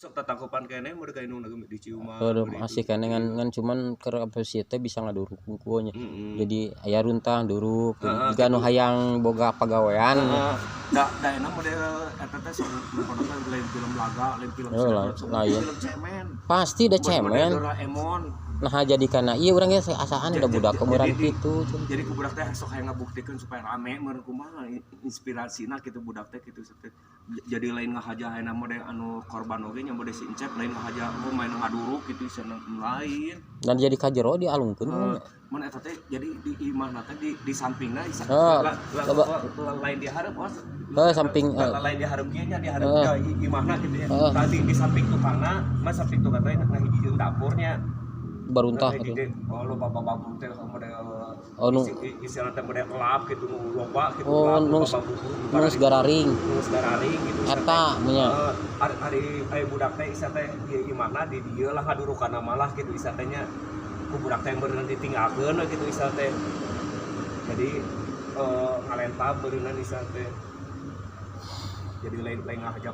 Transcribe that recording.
Sok tatangkupan keneh mah ka indungna ge diciuman. Heuh, masih keneh, ngan ngan cuman keur posisi teh bisa ngaduruk hungkul nya. Jadi aya runtah duruk jiga nu hayang boga pagawean. Heeh. Da enak model eta teh sok nonton lain film laga, lain film Oh, sinetron, sok lain. Film cemen. Pasti da Model cemen. Doraemon. Nah, jadi kana ieu urang ge asaan da budak umuran kitu. Jadi ku budak teh sok hayang ngabuktikeun supaya rame meureun, kumaha inspirasina kitu budak teh kitu. Jadi lain ngahaja ayeuna model anu korban oge nya, model si Encep lain ngahaja, oh, main ngaduruk gitu, isana lain. Dan jadi kajero dialungkeun. Eh, mun eta teh jadi di imahna teh di sampingna isa, Oh, loba. lain di hareup, oh, Oh, samping, lain di hareup kieu nya, di hareup Eh. ya, imahna gitu ya. Eh. Tadi di samping tukangna mah, samping tukang teh ngahijieun dapurnya. Baruntah Nah, gitu. Oh, loba bababur teh model Oh, istilahna teh model elap gitu, nu loba gitu. Oh, Elap, loba babur, nu gararing. Nu gararing gitu. Eta nya. Eh, ari ari ari budak teh isa teh ieu imahna di dieu lah, ngadurukana malah gitu isa teh nya, ku budak teh meureun ditinggalkeun we gitu isa teh. Jadi eh, ngalentab meureunna isa teh, jadi lain lain ngahaja.